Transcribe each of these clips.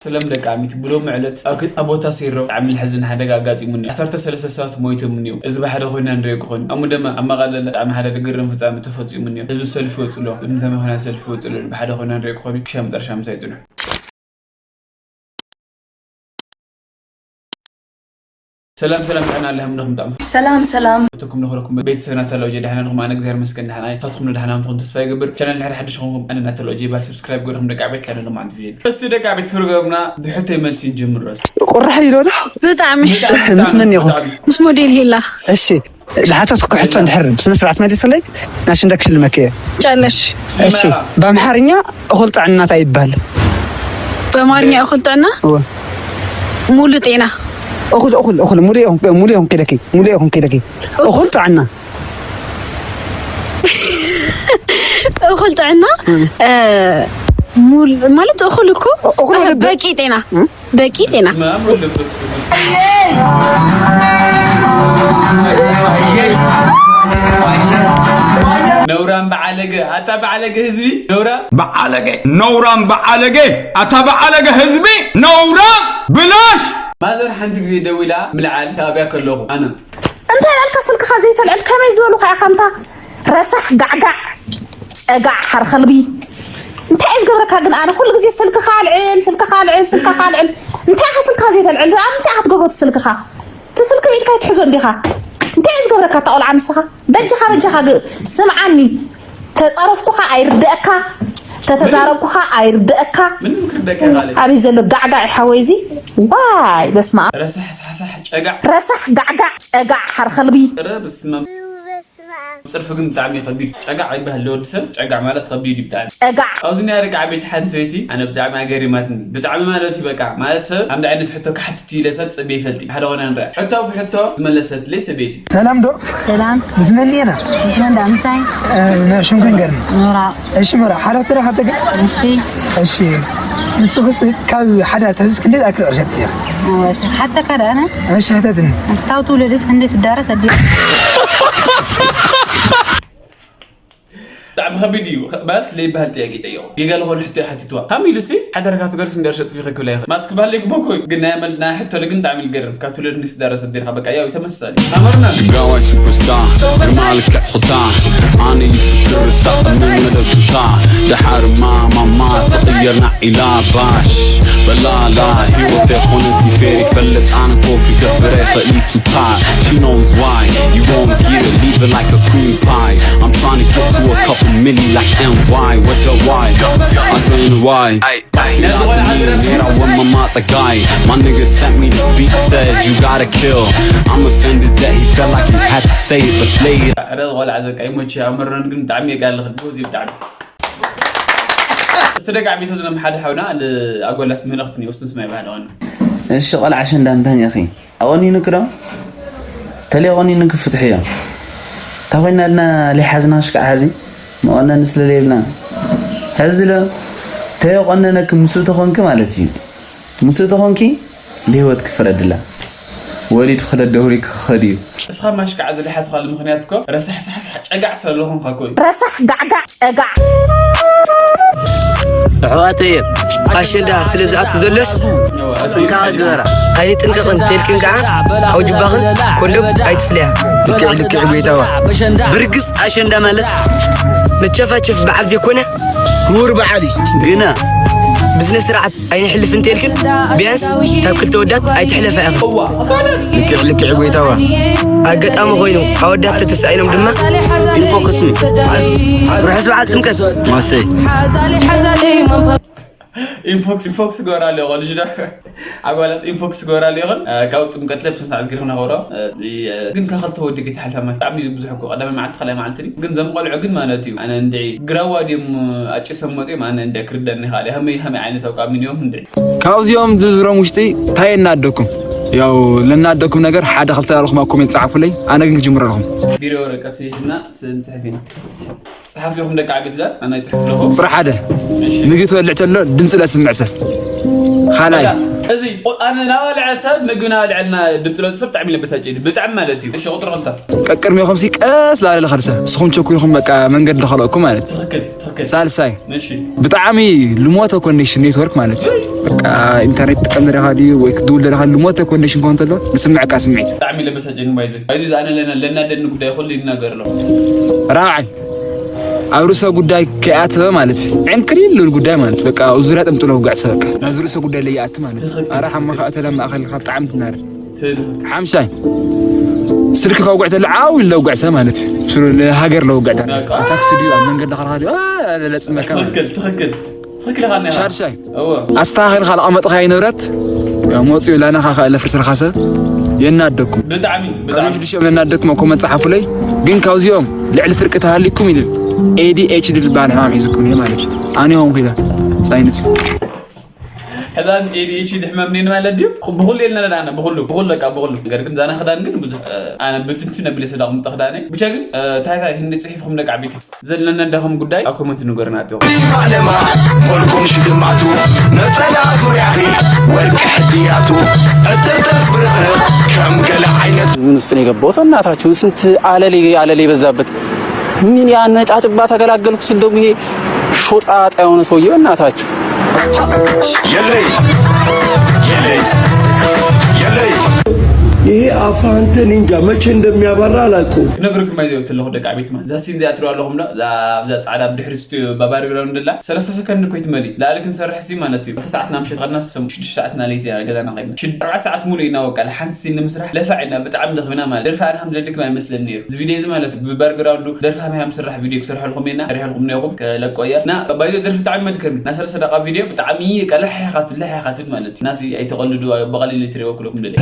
ሰላም ደቂ ዓሚት፣ ብሎሚ ዕለት ኣብ ገዛ ቦታ ሴሮ ብጣዕሚ ልሕዝን ሓደጋ ኣጋጢሙኒ። ዓሰርተ ሰለስተ ሰባት ሞይቶም እኒው። እዚ ብሓደ ኮይና ንሪኦ ክኾን። ኣብ ሙደማ ኣብ መቐለ ብጣዕሚ ሓደ ድግርም ፍጻመ ተፈጺሙ እኒው። ህዝቢ ሰልፊ ወጽሎ፣ ብምንታይ ምኽንያት ሰልፊ ወጽሎ? ብሓደ ኮይና ንሪኦ ክኾን። ክሻ መጠረሻ ምሳይ ጽንሑ። ሰላም ሰላም፣ ጥዕና ኣለኩም ዳኹም። ሰላም ሰላም። እተኩም ነኽረኩም ቤተሰብና ተለውጀ ደሕና ንኹም። ኣነ እግዚኣብሔር መስገን ደሕና እየ። ንሳትኩም ደሕና ምኹም ተስፋ ይገብር። ቻነል ድሕሪ ሓድሽ ኹም ኣነ እናተለውጀ ይባል። ሰብስክራይብ ገርኹም ደቂ ዓበይቲ ቻነል ድማ ዓንዲ ቪድዮ እስቲ ደቂ ዓበይቲ ፕሮግራምና ብሕቶይ መልሲ ንጀምር። ሮስ ቁራሕ ኢሎ ዶ ብጣዕሚ ምስ መን ኢኹም? ምስ ሞዴል ሄላ። እሺ ዝሓተትኩ ሕቶ እንድሕር ብስነ ስርዓት መሊስለይ፣ ናይ ሽንዳ ክሽልመኪ እየ። ጨነሽ እሺ፣ በአምሓርኛ እኹል ጥዕና እንታይ ይባል? በአማርኛ እኹል ጥዕና እወ። ሙሉ ጤና። እኹል እኹል እኹል ሙሉ ሙሉ ኹንኪ ኢለኪ፣ ሙሉ ኹንኪ ኢለኪ። እኹል ጥዕና እኹል ጥዕና ሙሉ ማለት እኹል እኮ እኹል ወደ በቂ ጤና። በቂ ጤና። ነውራም በዓለገ፣ ኣታ በዓለገ ህዝቢ ነውራም። በዓለገ፣ ነውራም በዓለገ፣ ኣታ በዓለገ ህዝቢ ነውራም ብላሽ። ማዘር ሓንቲ ግዜ ደዊላ ምልዓል ጣብያ ከለኹ ኣነ እንታይ ኣልካ ስልክኻ ዘይተልዕል? ከመይ ዝበሉኻ ኢኻ? እንታ ረሳሕ ጋዕጋዕ ጨጋዕ ሓርኸልቢ እንታይ እዩ ዝገብረካ? ግን ኣነ ኩሉ ግዜ ስልክኻ ኣልዕል፣ ስልክኻ ኣልዕል፣ ስልክኻ ኣልዕል። እንታይ ኢኻ ስልክኻ ዘይተልዕል? ኣብ እንታይ ኢኻ ትገብሮ እቲ ስልክኻ? እቲ ስልኪ ብኢድካ ይትሕዞ እንዲኻ። እንታይ እዩ ዝገብረካ እታ ቆልዓ ንስኻ? በጃኻ በጃኻ ግ- ስምዓኒ። ተጸረፍኩኻ ኣይርደእካ፣ ተተዛረብኩኻ ኣይርደእካ። ምንም ክርደካ ማለት ኣበይ ዘሎ ጋዕጋዕ ሓወይ እዚ? ዋይ በስመ ኣብ። ረሳሕ ሳሕሳሕ ጨጋዕ ረሳሕ ጋዕጋዕ ጨጋዕ ሓርኸልቢ። ረ ብስመ ጽርፊ ግን ብጣዕሚ ከቢድ ጨጋዕ ይበሃል። ለወዲ ሰብ ጨጋዕ ማለት ከቢድ እዩ ብጣዕሚ። ጨጋዕ ኣብዚ ናይ ደቂ ዓበይቲ ሓንቲ ሰበይቲ ኣነ ብጣዕሚ ኣገሪማትኒ። ብጣዕሚ ማለት እዩ በቃ ማለት ሰብ ከምዚ ዓይነት ሕቶ ክሓትት ኢለ ሰብ ጽቤ ይፈልጥ ሓደ ኾነ ንረአ ሕቶ ብሕቶ ዝመለሰትለይ ሰበይቲ ሰላም ዶ ሰላም ምስ መን ኢና? እንዳ ምሳይ ሽምግን ገርኒ ኖራ እሺ ምራ ሓዳት ዶ ሓተገ እሺ እሺ ንስኽስ ካብ ሓዳት ሕዝስ ክንደይ ዝኣክል ቅርሸት ትሽየር እሺ ሓተካ ዳነ እሺ ሕተትኒ እስታው ትውለድስ ክንደይ ስዳረ ሰዲ ብጣዕሚ ከቢድ እዩ ማለት ለይበሃል ጥያቄ ጠየቁ ጌጋ ዝኾነ ሕቶ ይሓትትዋ ከም ኢሉ ሲ ሓደርካ ትገርስ እንደ ሸጥፊ ከክብላ ይኽእል ማለት ክበሃል ይግበኮ እዩ ግን ናይ መል ናይ ሕቶ ልግን ብጣዕሚ ልገርም ካብ ትውለድ ንስዳረ ሰዲርካ በቃ ያው ተመሳሳሊ ኣመርና ትግራዋይ ሱፐርስታር ግርማ ልክዕ ኹታ ኣነ ይፍክር ርሳዕ መመደብ ቱታ ደሓርማ ማማ ተቕየርና ኢላ ባሽ በላላ ህይወት የኾነት ይፌር ይፈልጥ ኣነ ኮፍ ይገብረ ኸኢቱታ She knows why you won't get it leave it like a cream pie I'm trying to get to a couple milli like M Y what the why I train why ነዚ ቆልዓ ዝረብ Mira when my mother guy My nigga sent me this beat said you gotta kill I'm offended that he felt like he had to say it but slay it ረ ቆልዓ ዘቃ ይሞች ኣመርነን ግን ብጣዕሚ የጋልኽ ዚ ብጣዕሚ እስቲ ደቂ ዓበይቲ ዝነም ሓደ ሓውና ኣጎላት መልእኽቲ ንወስን ስማይ ባህል ኾነ እሺ ቆልዓ ኣሸንዳ እንታይ ኢኺ ኣቆኒንክ ዶ ተለይ ቆኒንክ ፍትሕዮ እንታይ ኮይና ልና ለይሓዝናሽ ከዓ ሓዚ መቆነኒ ስለ ለየብልና ሕዚ ዶ ተየቆነነክ ምስኡ ተኾንክ ማለት እዩ ምስኡ ተኾንኪ ንህይወትኪ ፍረድላ ወሊድኺ ዶ ደውሪኪ ክኸድ እዩ እስኻ ማሽካዕ ዝለሓስኻሉ ምኽንያት እኮ ረሳሕ ሳሕሳሕ ጨጋዕ ስለ ዝኾንካ እኮ እዩ ረሳሕ ጋዕጋዕ ጨጋዕ ኣሕዋተየ ኣሸንዳ ስለ ዝኣቱ ዘሎስ ጥንቃቐ ግበራ ኣይንጥንቀቕን ተልክን ከዓ ካብ ጅባኽን ኮንዶም ኣይትፍለያ ልክዕ ልክዕ ጎይታዋ ብርግፅ ኣሸንዳ ማለት መቸፋቸፍ በዓል ዘይኮነ ክቡር በዓል እዩ ግና ብስነ ስርዓት ኣይንሕልፍን ተልክን ቢያንስ ካብ ክልተ ወዳት ኣይትሕለፋ ኢኻ ልክዕ ልክዕ ጎይታዋ ኣጋጣሚ ኮይኑ ኣወዳት ተተሳኢኖም ድማ ኢንፎክስኒ ርሑስ በዓል ጥምቀት ማሰይ ኢንፎክስ ኢንፎክስ ገበራ ኣለዎ ልጅ ዶ ኣጓላት ኢንፎክስ ገበራ ኣለዎ ይኹን ካብ ጥምቀት ለብስን ሰዓት ግርም ናኸብሮ ግን ከኸልተ ወዲ ገይትሓልፋ ማለት ብጣዕሚ ብዙሕ እኮ ቀዳማይ መዓልቲ ካልኣይ መዓልቲ ግን ዘም ቆልዑ ግን ማለት እዩ ኣነ እንድዒ ግራዋ ድዮም ኣጭሶም መፅኦም ኣነ እንደ ክርደኒ ካልእ ሃመይ ሃመይ ዓይነት ኣቋሚ እዮም እንድዒ ካብዚኦም ዝርዝሮም ውሽጢ እንታይ የናደኩም ያው ለናደኩም ነገር ሓደ ክልተ ኣልኹም ኣብ ኮሜንት ጸሓፉለይ ኣነ ግን ክጅምር ኣለኹም ቢሮ ወረቀት ሂድና ስእሊ ንፅሕፍ ኢና ጸሓፊኹም ደቂ ዓበይቲ ዳር ኣናይ ጽሕፍ ኣለኹ ጽረ ሓደ ምግቢ ትበልዕ ተሎ ድምፂ ለስምዕ ሰብ ካልኣይ እዚ ቆ-፣ ኣነ ናባልዐ ሰብ ምግቢ ናባልዐልና ድምፂ ለውጢ ሰብ ብጣዕሚ ለበሳጭ እዩ። ብጣዕሚ ማለት እዩ። እሺ፣ ቁፅሪ ክልተ። ቀቅድሜኹም ሲ ቀስ ላለ ለኸርሰ። ንስኹም ቸኩልኩም በቃ መንገድ ለኸለእኩም ማለት እዩ። ትኽክል፣ ትኽክል። ሳልሳይ፣ እሺ። ብጣዕሚ ልሞተ ኮኔክሽን ኔትወርክ ማለት እዩ። በቃ ኢንተርኔት ትጥቀም ዘለኻ ድዩ ወይ ክትድውል ዘለኻ ልሞተ ኮኔክሽን ክኾን ተሎ፣ ንስምዐካ ስምዒት። ብጣዕሚ ለበሳጭ እዩ። ባይዘ፣ ባይዘ፣ ኣነ ለና-፣ ለናደኒ ጉዳይ ኩሉ ይናገር ኣሎ። ራብዓይ፣ ኣብ ርእሰ ጉዳይ ከይኣተወ ማለት እዩ። ዕንክሊል ልብል ጉዳይ ማለት በቃ ኣብ ዙርያ ጥምጥሎ ውጋዕ ሰብ በቃ ናብዚ ርእሰ ጉዳይ ለይኣት ማለት እዩ። ትኽክል። ኣረ ሓመኻ እተለ ማእኸል ካብ ጣዕሚ ትናር። ትኽክል። ሓምሻይ፣ ስልኪ ከውግዕ ተሎ ዓው ኢሉ ለውግዕ ሰብ ማለት እዩ። ስሩ ለሃገር ለውግዕ ዳ-፣ በቃ። ታክሲ ድዩ ኣብ መንገዲ ለኸልኻ ድዩ? ኣ፣ ለለጽመካ ማለት እዩ። ትኽክል፣ ትኽክል። ትኽክል ኢኻ፣ ኔኻ። ሻድሻይ። እወ። ኣስተኻኺልካ ለቐመጥካዮ ንብረት፣ ያው፣ መፂኡ ላናኻ ከኣ ለፍርስልካ ሰብ የናደኩም። ብጣዕሚ፣ ብጣዕሚ። ቅድሚ ሽዱሽተ እዮም ለናደኩም፣ ኣብ ኮመንት ጸሓፉለይ። ግን ካብዚኦም ልዕሊ ፍርቂ ተሃሊኩም ኢሉ ኤ ዲ ኤች ዲ ዝበሃል ሕማም ሒዝኩም እየ ማለት እዩ። ኣነ ሆንኩ ኢለ። ሳይንስ። ሕዛን ኤ ዲ ኤች ዲ ሕማም ነን ማለት ድዩ? ብኹሉ የልና ኣለና፣ ብኹሉ፣ ብኹሉ፣ በቃ፣ ብኹሉ። ነገር ግን ዛና ክዳን ግን ብዙሕ፣ ኣነ ብትንትን ኣቢለ ስለ ኣቕምጦ ክዳነይ። ብቻ ግን፣ እንታይ፣ እንታይ፣ ክንዲ ጽሒፍኩም ደቂ ዓበይቲ። ዘለና እንዳኹም ጉዳይ ኣብ ኮመንት ንገሩና። ኣትዮ። ዲማ ለማ ሞልኩም ሽልማቱ ነጸላ ዙርያኺ ወርቂ ሕድያቱ ዕጥርጥር ብርቕርቕ ከም ገለ ዓይነት ምን ውስጥ ነው የገባሁት? እናታችሁን ስንት አለሌ አለሌ የበዛበት ምን ያነጫጭባ ተገላገልኩ ስል ደግሞ ይሄ ሾጣጣ የሆነ ሰውዬ እናታችሁ የለይ የለይ የለይ። ይሄ አፋንተ ኒንጃ መቼ እንደሚያባራ አላውቅም። ክነግረኩም ኣይዘው ትለኹ ደቂ ቤት ማለት እዛ ሲን እዚኣ ትሪእዋ ኣለኹም ዶ? እዛ ኣብዛ ጻዕዳ ብድሕሪ ስቱዲዮ ባባርግራውንድ ደላ ሰለስተ ሰከንድ እኮ ይትመሊ። ላዕሊ ክንሰርሕ ሲ ማለት እዩ። ክልተ ሰዓትና ምሸት ኸድና ሰሙ ሽዱሽተ ሰዓትና ለይቲ ኢና ገዛና ኸድና። ሽድ-፣ ኣርባዕተ ሰዓት ሙሉእ ኢና በቃ። ለሓንቲ ሲን ንምስራሕ ለፋዕ ኢልና ብጣዕሚ ደኺምና ማለት። ደርፊ ኣነ ከም ዘድክም ኣይመስለኒ ነይሩ። እዚ ቪድዮ እዚ ማለት እዩ። ብባርግራውንዱ ደርፊ ከመይ ከም ዝስራሕ ቪድዮ ክሰርሐልኩም ኢና። ሰሪሐልኩም ነይኹም ከለቆ እያ። እና ባይዞ ደርፊ ብጣዕሚ መድከሚ። ናይ ሰለስተ ደቂቃ ቪድዮ ብጣዕሚ ቀልሕ ኢኻ ትብል፣ ልሕ ኢኻ ትብል ማለት እዩ። ናሲ ኣይተቐልዱ፣ ብቐሊሉ ትሪኦ ክለኩም ደለ።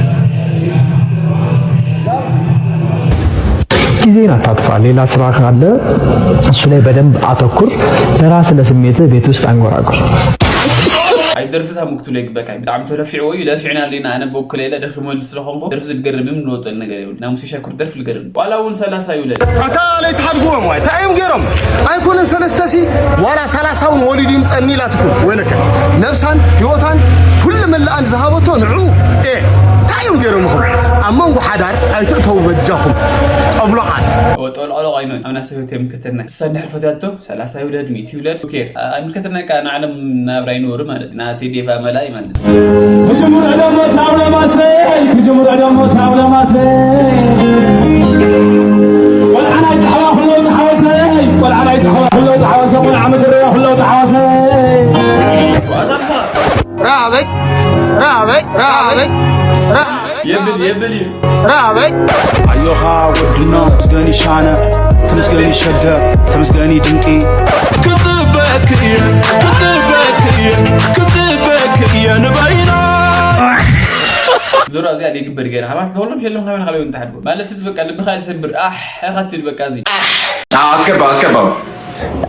ጊዜን አታጥፋ። ሌላ ስራ ካለ እሱ ላይ በደንብ አተኩር። ለራስ ለስሜት ቤት ውስጥ አንጎራጉር። ኣይ ደርፊ ሳብ ምክትሎ ይግበካ። ብጣዕሚ ተለፊዕዎ እዩ። ለፊዕና ኣለና። ኣነ በኩለ ኢለ ደኺመሉ ስለኾንኩ ደርፊ ዝገርም ምንም ዝወጠል ነገር የብሉ። ናይ ሙሴ ሻኩር ደርፊ ዝገርም። ዋላ እውን ሰላሳ ይውለድ። ኣታ ለይትሓድግዎም ዋይ፣ እንታይ እዮም ገይሮም? ኣይኮነን ሰለስተ ሲ፣ ዋላ ሰላሳ እውን ወሊዱ ይምፀኒ ኢላትኩም። ወይለከ ነብሳን ህይወታን ኩሉ መላኣን ዝሃበቶ ንዑ። ኤ፣ እንታይ እዮም ገይሮምኹም? ኣብ መንጎ ሓዳር ኣይትእተው በጃኹም። ጠብሎዓት። ወጠልዕሎ ኣይኖን። ኣብ ናይ ሰበት እዮም ከተና። ሰንሕ ፈትያቶ። ሰላሳ ይውለድ፣ ሚእቲ ይውለድ፣ who care? ኣይምልከተና፣ ከኣ ንዓለም ናብራ ይንበሩ ማለት እዩ። ናተይ ዴፋ መላኢ ማለት እዩ። ክጅምር ዕደሞ ቻው ለማሰይ፣ ክጅምር ዕደሞ ቻው ለማሰይ። ቆልዓ ናይ ጻሕዋ ኩሎ ተሓወሰይ፣ ቆልዓ ናይ ጻሕዋ ኩሎ ተሓወሰ፣ ቆልዓ ምድረያ ኩሎ ተሓወሰይ። ራበይ፣ ራበይ፣ ራበይ፣ ራበይ። የብል፣ የብል እዩ። ራበይ። ኣዮኻ ወድኖ፣ ተመስገኒ ሻነ፣ ተመስገኒ ሸገር፣ ተመስገኒ ድንቂ። ክጽበክ እየ፣ ክጽበክ እየ፣ ክጽበክ እየ ንበይና። ዞሮ ኣብዚኣ ደይግበር ገይረ። ሃባስ ተወሎም ሸለም ሃበን ሃበን ተሓድጎ። ማለት እዚ በቃ ልብኻ ይሰብር። ኣሕ፣ ኢኻ ትብል በቃ እዚ። ኣዎ፣ ኣስገባው፣ ኣስገባው።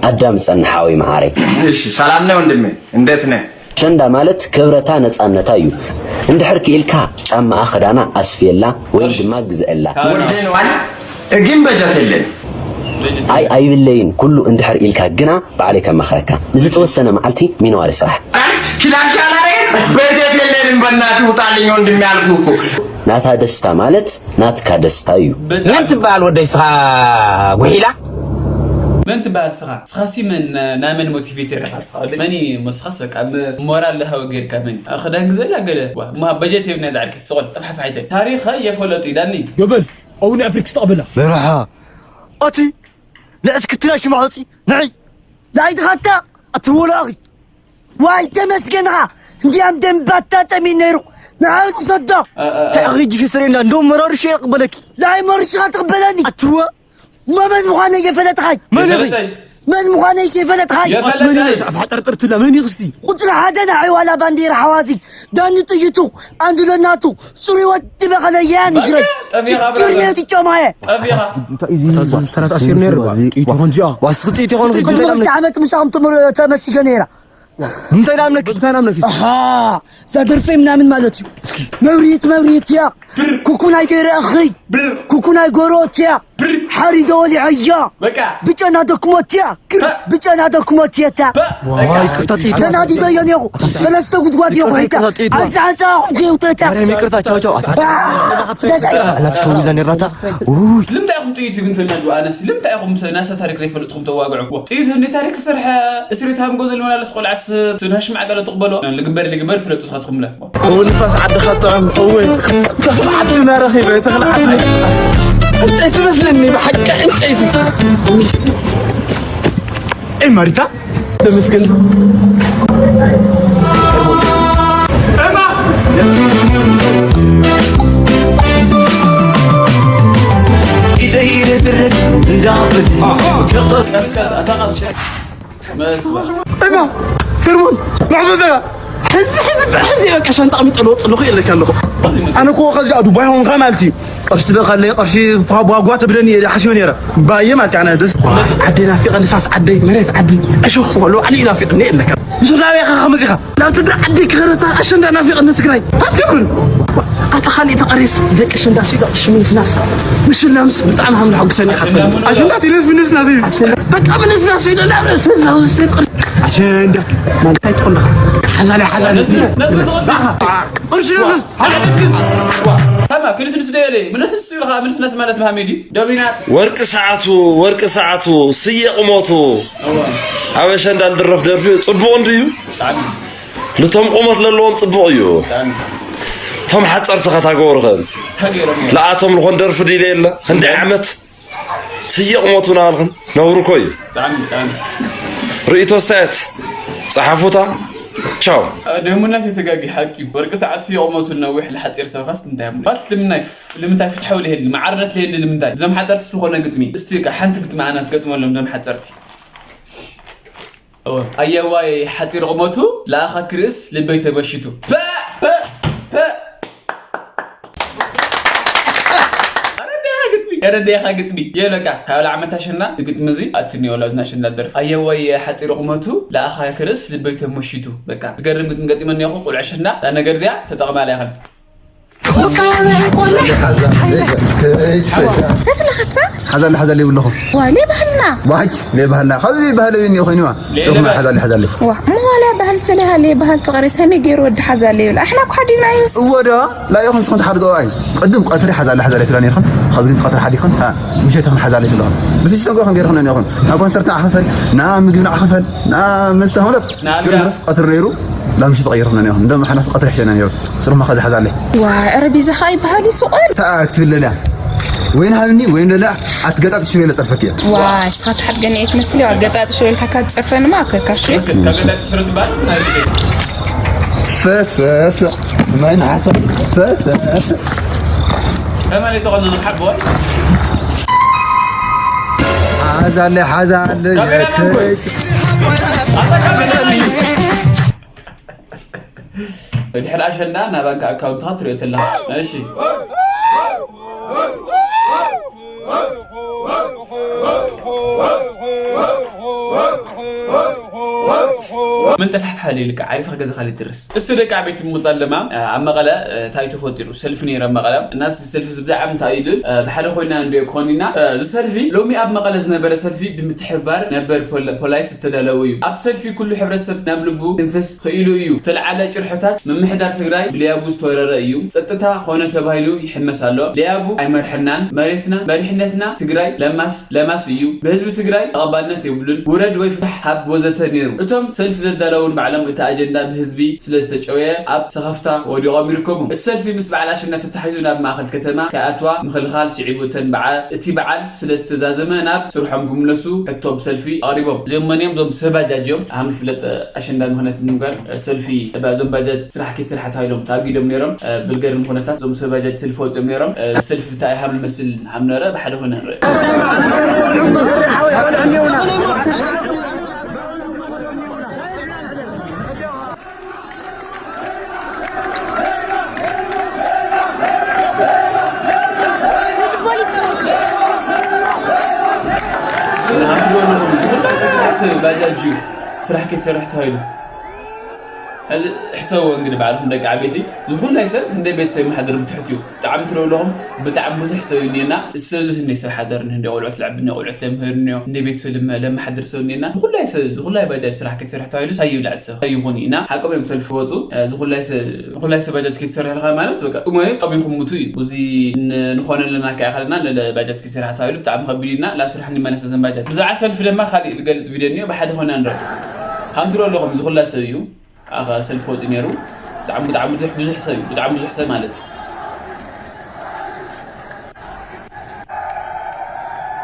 ኣዳም ጸንሓዊ መዓረይ። እሺ፣ ሰላም ነህ ወንድሜ? እንዴት ነህ? ሸንዳ ማለት ክብረታ ነጻነታ እዩ። እንድሕር ክኢልካ ጫማኣ ክዳና ኣስፍየላ ወይ ድማ ግዝአላ። ወደንዋል ግን በጀት የለን። ኣይ ኣይብለይን ኩሉ እንድሕር ኢልካ ግና ባዕለይ ከማኽረካ። ንዝተወሰነ መዓልቲ ሚነዋሪ ስራሕ። ክላሽ ኣላረይ በጀት የለንም በእናትህ ውጣልኝ ወንድሜ ያልኩህ እኮ። ናታ ደስታ ማለት ናትካ ደስታ እዩ። መን ትበሃል ወደይ ስኻ ጉሒላ? መን ትበሃል ስኻ? ስኻሲ መን፣ ናይ መን ሞቲቬተር ኢኻ ስኻ? መን እዩ እሞ ስኻስ በቃ ብ-፣ ሞራል ለሃዊ ጌርካ መን እዩ? ክዳን ግዘላ ገለ። ዋ፣ እሞ በጀት የብና ዛዕርቂ። ስቆል፣ ጠፍሓፍ ሓይተ። ታሪኸ የፈለጡ እዩ ዳኒ። ዮበል፣ ኣቡነ ኣፍሪክስ ተቐበላ። በረኻ። ኣቲ ንዕስ ክትላ ሽማሖፂ፣ ንዕይ። ዛይ ድኻታ፣ ኣቲ ወላኺ። ዋይ ተመስገንኻ። እንዲያም ደንባታ ጠሚ ነይሩ። ንዓይ ትሰዶ። እ፣ እ፣ እ። ተዕኺ ጅፊ ስሬና፣ እንደውም መራርሽ ይቕበለኪ። ዛይ መርሽኻ ትቕበለኒ። ኣትወ። መን ምዃነይ የፈለጥኻይ? መን ኢኺ? የፈለጠይ። መን ምዃነይ የፈለጥኻይ? የፈለጠይ። መን ኢኺ? ኣብ ሓጠርጥር ትብላ መን ኢኺ እስቲ? ቁፅሪ ሓደ ንዓይ ዋላ ባንዴራ ሓዋዚ፣ ዳኒ ጥይቱ፣ ኣንዱለናቱ፣ ሱሪ ወዲ በኸለ ያን ይግረይ። ጠፊኻ ችግር ብራዘር። የት ይጮማየ። ጠፊኻ። እንታይ እዩ እዚ? እታ ሰራት ኣሲር ነይሩ ባ። ጥይቱ ኾን እዚኣ። ዋስኽ ጥይቱ ኾን ሒዙ ቅድሚ ነይሩ። ክልተ ዓመት ምሳኹም ትምር-፣ ተመሲገ ነይራ። እንታይ ናምነኪ? እንታይ ናምነኪ? ኣሃ፣ እዛ ደርፈይ ምናምን ማለት እዩ። እስኪ። መብሪት፣ መብሪት እያ። ብር። ኩኩ ናይ ገይረ እኽይ። ብር። ኩኩ ናይ ጎሮት እያ። ሓሪዶ ወሊዐያ። በቃ። ብጨና ደክሞትያ። ታ- ብጨና ደክሞትየታ። ባ- ዋይ፣ ይቅርታ፣ ጥይት። ተናዲዶ እዮ ነይሩ። ሰለስተ ጉድጓድ እዮ ይቅርታ፣ ሒታ። ይቅርታ፣ ጥይት። ኣንፃ፣ ኣንፃ ኣኹም ከይውተታ። ማርያም፣ ይቅርታ፣ ቻው፣ ቻው። ኣታ- ባ- ደስ ኣይብልን። ኣላ ትፈውላ ነራታ። ውይ። ልምንታይ ኢኹም ጥይት ግን ተናዱ? ኣነስ ልምንታይ ኢኹም ሰ-፣ ናሰ ታሪክ ዘይፈልጥኹም ተዋግዑ? ጥይት እንደ ታሪክ ዝሰርሐ እስሪት ሃምጎ ዘልመላለስ ቆልዓስ ትንሃሽ ማዕገለ ትቕበሎ። ልግበር፣ ልግበር ፍለጡ ስኻትኹም ለ። እው ንፋስ ዓድኻ ጥዑም። እወ ተኽሊ ዓዲ ኢና ረኺበ፣ ተኽሊ ዓዲ። ዕንጨይቲ መስለኒ፣ ብሓቂ ዕንጨይቲ። ኤ ማሪታ፣ ተመስገን። ኤማ! ኢደይ ርድርድ እንዳብል። ቀስቀስ፣ ኣታ ቀስ። መስመር። እና፣ ሄርሞን፣ ንዕዘ ዘጋ። ሕዚ፣ ሕዚ፣ ሕዚ በቃ ሻንጣ ኣቕሚጠ ልወፅእ ኣለኹ ኢለካ ኣለኹ። ኣነ እኮ ከዚ ኣብ ዱባይ ሆንካ ማለት እዩ። ቅርሺ ትደኻለይ፣ ቅርሺ ቧጓ ትብለኒ እየ ሓስዮ ነይረ። ባየ ማለት ኣነ ደስ ዓደይ ናፊቐ፣ ንፋስ ዓደይ፣ መሬት ዓደይ፣ ዕሾኽ ወሎ ዓሊ ናፊቐኒ ኢለካ። ምስ ናበይ ኢኻ ከመዚ ኢኻ? ናብ ትግራይ ዓዲ ክኸረታ ኣሸንዳ ናፊቐኒ ትግራይ። ኣትገብርን። ኣታ ካሊእ ተቐሪስ ደቂ ኣሸንዳ ሲዶ ቅርሺ ምንስናስ። ምሽላምስ ብጣዕሚ ሃምላ ሕጉሰኒ ኢኻ ትፈልጥ። ኣሸንዳ ትብለስ ምንስናስ እዩ። በቃ ምንስናስ እዩ፣ ደላ ምንስናስ እዩ። ኣሸንዳ። ማለት ኣይትኾን ደኻ። ሓዛለ፣ ሓዛለ። ነስንስ፣ ነስንስ፣ ቅርሺ። ቅርሺ ነስንስ። ሓዛለ ነስንስ። ዋ፣ ታማ፣ ክንስንስ ደየለ። ምንስንስ እዩ ለኻ፣ ምንስናስ ማለት መሃመድ እዩ። ደቢና። ወርቂ ሰዓቱ፣ ወርቂ ሰዓቱ፣ ስየ ቁመቱ። እዋ። ኣብ ኣሸንዳ ልድረፍ ደርፊ ጽቡቕ እንድዩ። ብጣዕሚ። ልቶም ቁመት ለለዎም ጽቡቕ እዩ። ብጣዕሚ። ቶም ሓጸርቲ ኸታገበሩ ኸን። ተገይሮም እዮም። ለኣቶም ልኾን ደርፊ ድለ የለ። ክንደይ ዓመት ስየ ቁመቱ ናልኽን ነውሪ እኮ እዩ። ብጣዕሚ፣ ብጣዕሚ። ርእይቶ ኣስተያየት ጸሓፉታ። ቻው። ደሙናት የተጋጊ ሓቂ እዩ። ወርቂ ሰዓት ስየ ቁመቱ ነዊሕ ለሓጺር ሰብ ኻስ እንታይ እሞ? ባት ልምናይ ፍ-፣ ልምንታይ ፍትሐው ልሄል፣ መዓርነት ልሄል ልምንታይ? እዞም ሓጸርቲ ዝኾነ ግጥሚ። እስቲ ከ ሓንቲ ግጥሚ ኣና ትገጥመሎም እዞም ሓጸርቲ። እወ። ኣየዋይ ሓጺር ቁመቱ፣ ለኣኻ ክርእስ ልበይ ተመሽቱ። ፐ፣ ፐ፣ ፐ። ኣረዳኻ ግጥሚ፣ ኣረዳኻ ግጥሚ። የለካ፣ ካብ ላዕመት ኣሸንዳ ግጥሚ እዚ ኣትኒ ወላድና ኣሸንዳ ደርፊ። ኣየዋይ ሓጺር ቁመቱ፣ ለኣኻ ክርእስ ልበይ ተመሽቱ። በቃ፣ ትገርም ግጥሚ ገጢመኒ እኮ፣ ቁልዕ ኣሸንዳ፣ እዛ ነገር እዚኣ ተጠቕማላ ኢኽን። ተትለኸታ ሓዛለ ሓዛለ ይብለኹ። ዋ፣ ለይ ባህልና። ዋጭ፣ ለይ ባህልና። ኸዚ ባህለ ይኒ ኾይንዋ። ጽኹና ሓዛለ ሓዛለ። ዋ፣ እሞ ዋላ ባህል ተለሃለ፣ ባህል ተቐሬ ሰሚ ገይሩ ወዲ ሓዛለ ይብል። ኣሕና እኮ ሓዲግናዮስ። እወ ዶ፣ ላይኹም ስኹም ተሓድገዋይ። ቅድም ቀትሪ ሓዛለ ሓዛለ ትብላ ነይርኹም። ኸዚ ግን ቀትሪ ሓዲኽን፣ ሃ፣ ምሸት ኹም ሓዛለ ትብለኹም። ብስሽ ተንጎ ኹም ገይርኹም ነይርኹም። ናብ ኮንሰርት ዓኸፈል፣ ናብ ምግቢ ዓኸፈል፣ ናብ መስተ ኹም ናብ ኣልጋ። ግን ርስ ቀትሪ ነይሩ። ላምሽ ተቐይርና ነይሩ። እንደውም ሓናስ ቀትሪ ሕሸና ነይሩ። ስሩማ ኸዚ ሓዛለይ። ዋ፣ ዕረ ቢዛኻ ይበሃል ይስቆል። ተኣ ክትብለላ። ወይን ሃብኒ፣ ወይን ለላ ኣትገጣጥ ሽሮ ኢለ ጸርፈክ እየ። ዋ፣ እስኻ ትሓድገኒ እየ ትመስል። ኣገጣጥ ሽሮ ኢልካ ካብ ትጸርፈንማ ኣከካሽ። ካብ ገጣጥ ሽሮ ትበሃል? ፈሰሰ። ማይ ንሓሰብ። ፈሰሰ። ከመይ ተቐኑ ንሓቦ? ሓዛለይ፣ ሓዛለይ። ካሜራ ማን ኮይ? ኣታ ካሜራ ማን? ድሕሪ ኣሸንዳ ናብ ባንክ ኣካውንትኻ ትሪኦ ተለኻ። እሺ። ምን ጠፋሕፋሕ ኢልካ ዓሪፍካ ገዛኻ ልትርስ። እስቲ ደቂ ዓበይቲ ምቁጻል ድማ፣ ኣብ መቐለ፣ እንታይ ተፈጢሩ? ሰልፊ ነይረ ኣብ መቐለ። እና እዚ ሰልፊ እዚ ብዛዕባ እንታይ እዩ ልብል፣ ብሓደ ኮይና ንሪኦ ክኾን ኢና። እዚ ሰልፊ ሎሚ ኣብ መቐለ ዝነበረ ሰልፊ ብምትሕብባር ነበር ፖል-፣ ፖላይስ ዝተዳለወ እዩ። ኣብቲ ሰልፊ ኩሉ ሕብረተሰብ ናብ ልቡ ትንፍስ ክኢሉ እዩ። ዝተለዓለ ጭርሖታት ምምሕዳር ትግራይ ብለያቡ ዝተወረረ እዩ። ጸጥታ ኾነ ተባሂሉ ይሕመስ ኣሎ። ለያቡ ኣይመርሐናን፣ መሬትና፣ መሪሕነትና ትግራይ ለማስ፣ ለማስ እዩ። ብህዝቢ ትግራይ ተቐባልነት የብሉን። ውረድ ወይ ፍታሕ ሃብ ወዘተ ነይሩ። እቶም ሰልፊ ዘዳለውን ባዕሎም እቲ ኣጀንዳ ብህዝቢ ስለ ዝተጨወየ ኣብ ሰኸፍታ ወዲቖም ይርከቡ። እቲ ሰልፊ ምስ በዓል ኣሸንዳ ተታሒዙ ናብ ማእኸል ከተማ ከይኣትዋ ምኽልኻል ስዒቡ እተን በዓ-፣ እቲ በዓል ስለ ዝተዛዘመ ናብ ስርሖም ክምለሱ ሕቶ ብሰልፊ ኣቕሪቦም። እዚኦም መን እዮም? እዞም ሰብ ባጃጅ እዮም። ሃም ዝፍለጥ ኣሸንዳ ምኽንያት ንምግባር ሰልፊ እዞም ባጃጅ ስራሕ ከይትሰርሓ ተባሂሎም ተኣጊዶም ነይሮም። ብልገርም ኩነታት እዞም ሰብ ባጃጅ ሰልፊ ወፂኦም ነይሮም። ሰልፊ እንታይ ሃም ይመስል ሃም ነበረ ብሓደ ኮይና ንርኢ። ንሃምትዎ ኣለኹም፣ ዝኽዳስ ባጃጅ እዩ፣ ስራሕ ከይትሰርሕ ተባሂሉ። ሕዚ ሕሰብዎ እንግዲህ ባዕልኹም ደቂ ዓበይቲ፣ ዝኹላይ ሰብ እንደ ቤተሰብ ማሕደር ብትሕት እዩ። ብጣዕሚ ትረብለኹም፣ ብጣዕሚ ብዙሕ ሰብ እዩ እኒኤና። እዚ ሰብ እዚ እንደ ሰብ ሓደር፣ እንደ ቆልዑት ለዕብኒ፣ ቆልዑት ለምህር እኒኦ፣ እንደ ቤተሰብ ለመ-፣ ለመሓድር ሰብ እኒኤና። ዝኹላይ ሰብ፣ ዝኹላይ ባጃጅ ስራሕ ከይሰርሕ ተባሂሉ ሳይ ይብላዕ ሰብ ከይኹን ኢና። ሓቆም እዮም ሰልፊ ወፁ። እ፣ ዝኹላይ ሰብ፣ ዝኹላይ ሰብ ባጃጅ ከይትሰርሕ ኢልካ ማለት በቃ ጥሞይ ጠሚኹም ሙቱ እዩ። እዚ ን-፣ ንኾነ ለናካ ያኸልና ለለ ባጃጅ ከይሰርሕ ተባሂሉ ብጣዕሚ ከቢድ ኢና። ላስራሕ ንመለስ ዘን ባጃጅ። ብዛዕባ ሰልፊ ድማ ካሊእ ዝገልፅ ቪድዮ እኒኦ፣ ብሓደ ኮይና ንረድ። ሃምትሮ ኣለኹም፣ ዝኹላይ ሰብ እዩ። ኣኸ ሰልፊ ወፂኡ ነይሩ። ብጣዕሚ፣ ብጣዕሚ ብዙሕ፣ ብዙሕ ሰብ እዩ። ብጣዕሚ ብዙሕ ሰብ ማለት እዩ።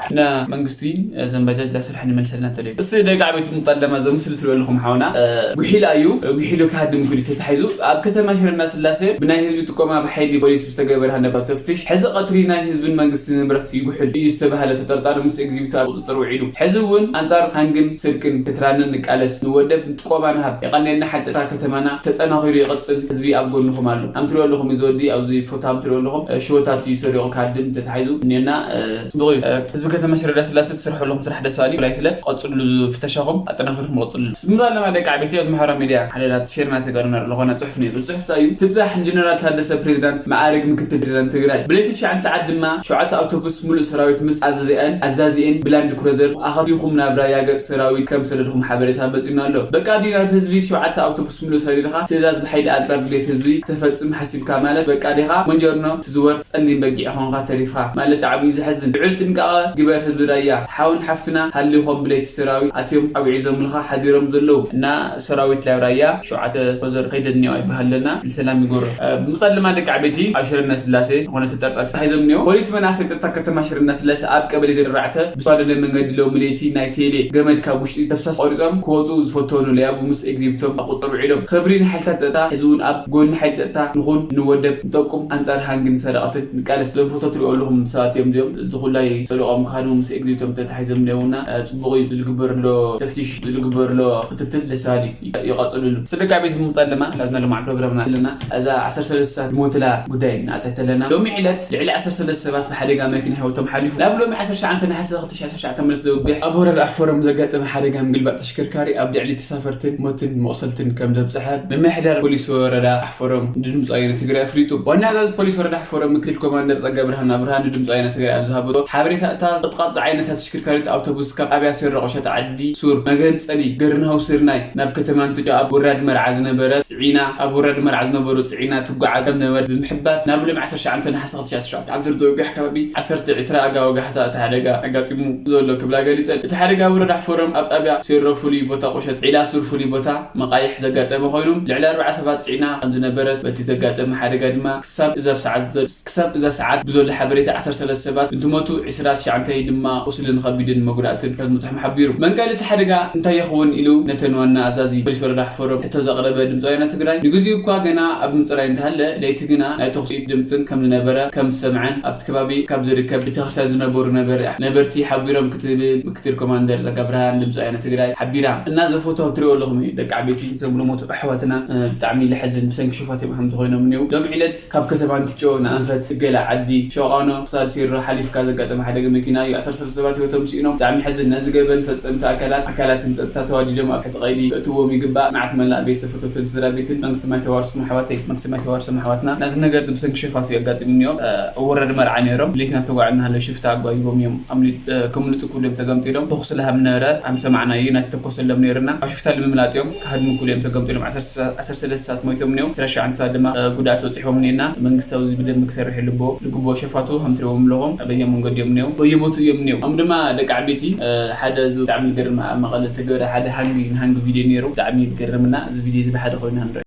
እና መንግስቲ እዘን ባጃጅ ላስራሕ ንመልሰልና ተለዩ። እስ ደቂ ዓበይቲ ምጠለማ ዘምስል ትሪኦ ኣለኹም ሓውና፣ እ፣ ጉሒላ እዩ። ጉሒሉ ክሃድም ጉዲ ተታሒዙ ኣብ ከተማ ሽረ እንዳስላሴ ብናይ ህዝቢ ጥቆማ ብሓይሊ ፖሊስ ዝተገበረ ሃንደበት ተፍትሽ፣ ሕዚ ቀትሪ ናይ ህዝብን መንግስቲ ንብረት ይጉሕል እዩ ዝተባህለ ተጠርጣሪ ምስ ኤግዚቢቱ ኣብ ቁፅፅር ውዒሉ። ሕዚ እውን ኣንጻር ሃንግን ስርቅን ክትራንን ንቃለስ፣ ንወደብ ጥቆማ ንሃብ። የቐንየልና ሓይሊ ጸጥታ ከተማና ተጠናኺሩ ይቕጽል፣ ህዝቢ ኣብ ጎንኹም ኣሎ። ኣም ትሪኦ ኣለኹም እዚ ወዲ ኣብዚ ፎቶ ኣም ትሪኦ ኣለኹም፣ እ፣ ሽወታት እዩ ሰሪቑ ካርድን ተታሒዙ እኔና፣ እ፣ ጽቡቕ እዩ። እ፣ ህዝቢ ከተማ ሽረ እንዳስላሴ ትሰርሑ ኣለኹም ስራሕ ደስ በሃሊ እዩ። ብፍላይ ስለ ቀጽሉ ፍተሻኹም ኣጠናኺርኩም ቀጽሉ። ስምራ ኣለና ደቂ ዓበይቲ ኣብዚ ማሕበራዊ ሚድያ ሓለላት ሼር እናተገርና ኣለኾና ጽሑፍ ነይሩ። ጽሑፍ እንታይ እዩ? ትብጻሕ ንጀነራል ታደሰ ፕሬዚዳንት መዓርግ ምክትል ፕሬዚዳንት ትግራይ። ብለይቲ ትሽዓተ ሰዓት ድማ ሸውዓተ ኣውቶቡስ ሙሉእ ሰራዊት ምስ ኣዛዚኣን፣ ኣዛዚኤን ብላንድ ክሩዘር ኣኸቲኹም ናብ ራያ ገጽ ሰራዊት ከም ሰደድኹም ሓበሬታ መጺኡና ኣሎ። በቃ ድዩ ናብ ህዝቢ ሸውዓተ ኣውቶቡስ ሙሉእ ሰዲድኻ ትእዛዝ ብሓይሊ ኣንጻር ድሌት ህዝቢ ክተፈጽም ሓሲብካ ማለት በቃ ዲኻ? ሞንጀርኖ ትዝወር ጸሊም በጊዕ ኾንካ ተሪፍኻ ማለት ብጣዕሚ እዩ ዘሕዝን። ልዑል ጥንቃቐ ግበር ህዝቢ ራያ። ሓውን ሓፍትና ሃሊኾም ብለይቲ ሰራዊት ኣትዮም ኣጉዒዞምልኻ ሓዲሮም ዘለዉ እና ሰራዊት ላብ ራያ ሸውዓተ ክሩዘር ከይደንዮ ኣይበሃለና። ሰላም ይጎሮ። እ፣ ብምጻል ድማ ደቂ ዓበይቲ ኣብ ሽረ እንዳስላሴ ዝኾነ ተጠርጣሪ ተታሒዞም እኒኦ። ፖሊስ መናእሰይ ጸጥታ ከተማ ሽረ እንዳስላሴ ኣብ ቀበሌ ዜሮ ኣርባዕተ ብዝተዋደደ መንገዲ ሎሚ ለይቲ ናይ ቴሌ ገመድ ካብ ውሽጢ ተፍሳስ ቆሪጾም ክወጹ ዝፈተኑ ለያቡ ምስ ኤግዚቢቶም ኣብ ቁጽጥር ውዒሎም። ክብሪ ንሓይልታት ጸጥታ፣ ሕዚ እውን ኣብ ጎኒ ሓይሊ ጸጥታ ንኹን፣ ንወደብ፣ ንጠቁም፣ ኣንጻር ሃንግን ሰረቕትን ንቃለስ። ሎም ፎቶ ትሪኦ ኣለኹም ሰባት እዮም እዚኦም። እዚ ኩላይ ሰሪቖም ክሃድሙ ምስ ኤግዚቢቶም ተታሒዞም እኒኦውና። እ፣ ጽቡቕ እዩ ዝግበር ኣሎ ተፍቲሽ፣ ዝግበር ኣሎ ክትትል ደስ በሃሊ እዩ። ይቐጽልሉ። ስደቂ ዓበይቲ ብምቕጻል ድማ ናብና ሎማዓንቲ ፕሮግራምና ኣለና። እዛ ዓሰርተ ሰለስተ ሰዓት ዝሞትላ ጉዳይ እናእተት ኣለና። ሎሚ ዕለት ልዕሊ ዓሰርተ ሰለስተ ሰባት ብሓደጋ መኪና ህይወቶም ሓሊፉ። ናብ ሎሚ ዓሰርተ ትሽዓተ ነሓሰ ክልተ ሺሕ ዓሰርተ ትሽዓተ ዓመት ዘውግሕ ኣብ ወረዳ ኣፎረም ዘጋጠመ ሓደጋ ምግልባጥ ተሽከርካሪ ኣብ ልዕሊ ተሳፈርትን ሞትን መቑሰልትን ከም ዘብጽሐ ምምሕዳር ፖሊስ ወረዳ ኣፎረም ንድምፂ ወያነ ትግራይ ኣፍሊጡ። ዋና ኣዛዚ ፖሊስ ወረዳ ኣፎረም ምክትል ኮማንደር ጸጋብርሃን ኣብርሃ ንድምፂ ወያነ ትግራይ ኣብ ዝሃበቶ ሓበሬታ እታ ቅጥቃጥ ዝዓይነታ ተሽከርካሪት ኣውቶቡስ ካብ ኣብያ ሴሮ ቁሸት ዓዲ ሱር መገንጸሊ ገርናው ስርናይ ናብ ከተማ እንትጫ ኣብ ወራድ መርዓ ዝነበረ ጽዒና፣ ኣብ ወራድ መርዓ ዝነበሩ ጽዒና ትጓዓዝ ከም ዝነበረት ብምሕባር፣ ናብ ሎም ዓሰርተ ትሽዓተ ነሓሰ ክልተ ሺሕ ዓሰርተ ትሽዓተ ኣብ ዝርዝር ወግሕ ከባቢ ዓሰርተ ዒስራ ኣጋ ወጋሕታ እቲ ሓደጋ ኣጋጢሙ ዘሎ ክብላ ገሊጸን። እቲ ሓደጋ ኣብ ወረዳ ፎረም ኣብ ጣብያ ሴሮ ፍሉይ ቦታ ቁሸት ዒላ ሱር ፍሉይ ቦታ መቃይሕ ዘጋጠመ ኮይኑ፣ ልዕሊ ኣርባዓ ሰባት ጽዒና ከም ዝነበረት፣ በቲ ዘጋጠመ ሓደጋ ድማ ክሳብ እዛ ሰዓት ዘ-፣ ክሳብ እዛ ሰዓት ብዘሎ ሓበሬታ ዓሰርተ ሰለስተ ሰባት እንትሞቱ፣ ዕስራ ትሽዓተ ድማ ቁስልን ከቢድን መጉዳእትን ከም ዝበጽሖም ሓቢሩ። መንቀሊ እቲ ሓደጋ እንታይ ይኸውን ኢሉ ነተን ዋና ኣዛዚ ፖሊስ ወረዳ ሓፎሮም ሕቶ ዘቕረበ ድምፂ ወያነ ትግራይ፣ ንግዚኡ እኳ ገና ኣብ ምፅራይ እንተሃለ፣ ለይቲ ግና ናይ ተኹሲ ድምፅን ከም ዝነበረ ከም ዝሰምዐን ኣብቲ ከባቢ ካብ ዝርከብ ቤተክርስትያን ዝነበሩ ነበረ-፣ ነበርቲ ሓቢሮም ክትብል ምክትል ኮማንደር ጸጋብርሃን ድምፂ ወያነ ትግራይ ሓቢራ። እና ዘፎቶ ትሪኦ ኣለኹም እዩ፣ ደቂ ዓበይቲ፣ ዘምሉ ሞቱ ኣሕዋትና፣ እ፣ ብጣዕሚ ለሐዝን ብሰንኪ ሸፋት እዮም ከም ዝኾይኖም እኒው። ሎም ዕለት ካብ ከተማ እንትጮ ንኣንፈት ገለ ዓዲ ሸቃኖ ክሳድ ሴሮ ሓሊፍካ ዘጋጠመ ሓደገ መኪና እዩ። ዓሰርተ ሰለስተ ሰባት ህይወቶም ስኢኖም። ብጣዕሚ ሕዝን። ነዚ ገበን ፈጸምቲ ኣካላት፣ ኣካላትን ጸጥታ ተዋዲዶም ኣብ ሕቲ ቀይዲ ክእትዎም ይግባእ። መዓት መላእ ቤተሰብ ፈተውትን ስድራ ቤትን መንግስቲ ማይ ተዋርሶም ኣሕዋተይ፣ መንግስቲ ማይ ተዋርሶም ኣሕዋትና። ናዚ ነገር እዚ ብሰንኪ ሸፋቱ የጋጥም እኒኦ። እ፣ ኣብ ወረድ መርዓ ነይሮም። ብሌትና ተጓዕ እናሃለዉ ሽፍታ ኣጓይቦም እዮም ኣምሊ-፣ እ፣ ከምልጡ ኩሎም ተገምጢሎም። ተኹሲ ለሃም ነበረ። ኣም ሰማዕና እዩ። እናተተኮሰሎም ነይርና። ኣብ ሽፍታ ንምምላጥ እዮም። ክሃድሙ ኩሎም ተገምጢሎም። ዓሰርተ፣ ዓሰርተ ሰለስተ ሰባት ሞይቶም እኒኦ። ዓሰርተ ሸውዓተ ሰባት ድማ፣ እ፣ ጉድኣት በፂሕዎም እኒኤና። መንግስቲ ኣብዚ ብደንብ ክሰርሕ ይልቦ። ልግቦ ሸፋቱ ሃምትሪዎም ኣለኹም። በየመንገዲ እዮም እኒኦ። በየቦቱ እዮም እኒኦ። ኣም ድማ ደቂ ዓበይቲ፣ እ፣ ሓደ እዚ ብጣዕሚ ዝገርም ኣብ መቐለ ዝተገበረ ሓደ ሃንጊ፣ ንሃንጊ ቪድዮ ነይሩ። ብጣዕሚ ዝገርምና እዚ ቪድዮ እዚ ብሓደ ኮይና ንርኢ።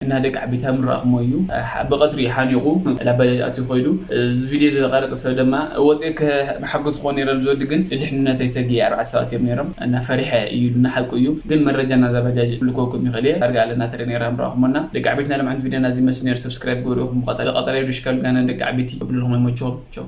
እና ደቂ ዓቢታ ምራእኹሞ እዩ። ብቐትሪ ሓኒቑ ላባጃጅ ኣትዩ ኮይዱ። እዚ ቪድዮ ዝቐረፀ ሰብ ድማ ወፅኤ ከመሓግዝ ክኾን ነይረ ዝወዲ ግን ልድሕንነተይ ሰጊ ኣርባዕተ ሰባት እዮም ነይሮም እና ፈሪሐ እዩ ኢሉና። ሓቁ እዩ ግን መረጃ ናዛ ባጃጅ ልኮኩም ይኽእል እየ። ዳርጋ ኣለና ትርኢ ነይራ ምራእኹሞና። ደቂ ዓቢትና ልምዓት ቪድዮ ናዚ መስል ነይሩ። ሰብስክራይብ ገበርኹም ብቐጠለ ቀጠለ ዱሽካል ጋነ ደቂ ዓቢቲ ብልኹም ይመችኹም። ቸው።